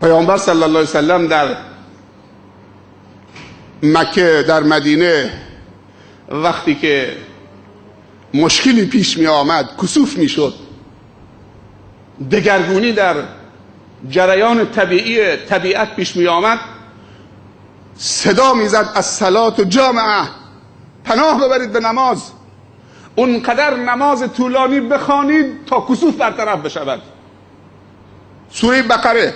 پیامبر صلی الله علیه وسلم در مکه، در مدینه، وقتی که مشکلی پیش می آمد، کسوف می شد، دگرگونی در جریان طبیعی طبیعت پیش می آمد، صدا می زد الصلاة جامعه، پناه ببرید به نماز. اونقدر نماز طولانی بخوانید تا کسوف برطرف بشود. سوره بقره.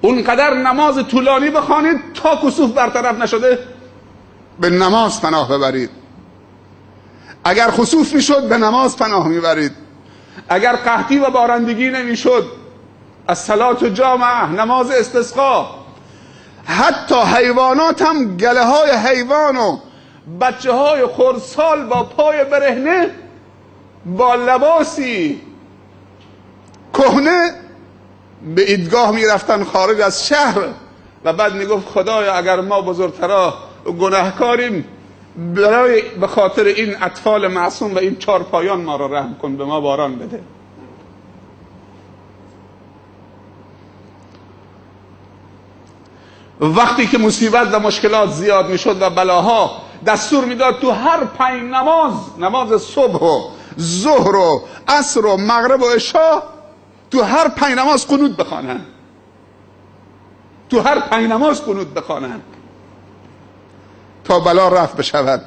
اونقدر نماز طولانی بخوانید تا کسوف برطرف نشده، به نماز پناه ببرید. اگر خسوف میشد به نماز پناه میبرید. اگر قحطی و بارندگی نمیشد، الصلاة جامعه، نماز استسقا. حتی حیوانات هم، گله های حیوان و بچه های خردسال با پای برهنه، با لباسی کهنه به عیدگاه میرفتن خارج از شهر و بعد میگفت خدایا اگر ما بزرگترا گناهکاریم، برای به خاطر این اطفال معصوم و این چارپایان ما را رحم کن، به ما باران بده. وقتی که مصیبت و مشکلات زیاد میشد و بلاها، دستور میداد تو هر 5 نماز، نماز صبح و ظهر و عصر و مغرب و عشا، تو هر 5 نماز قنوت بخوانند. تو هر 5 نماز قنوت بخوانند تا بلا رفع بشود.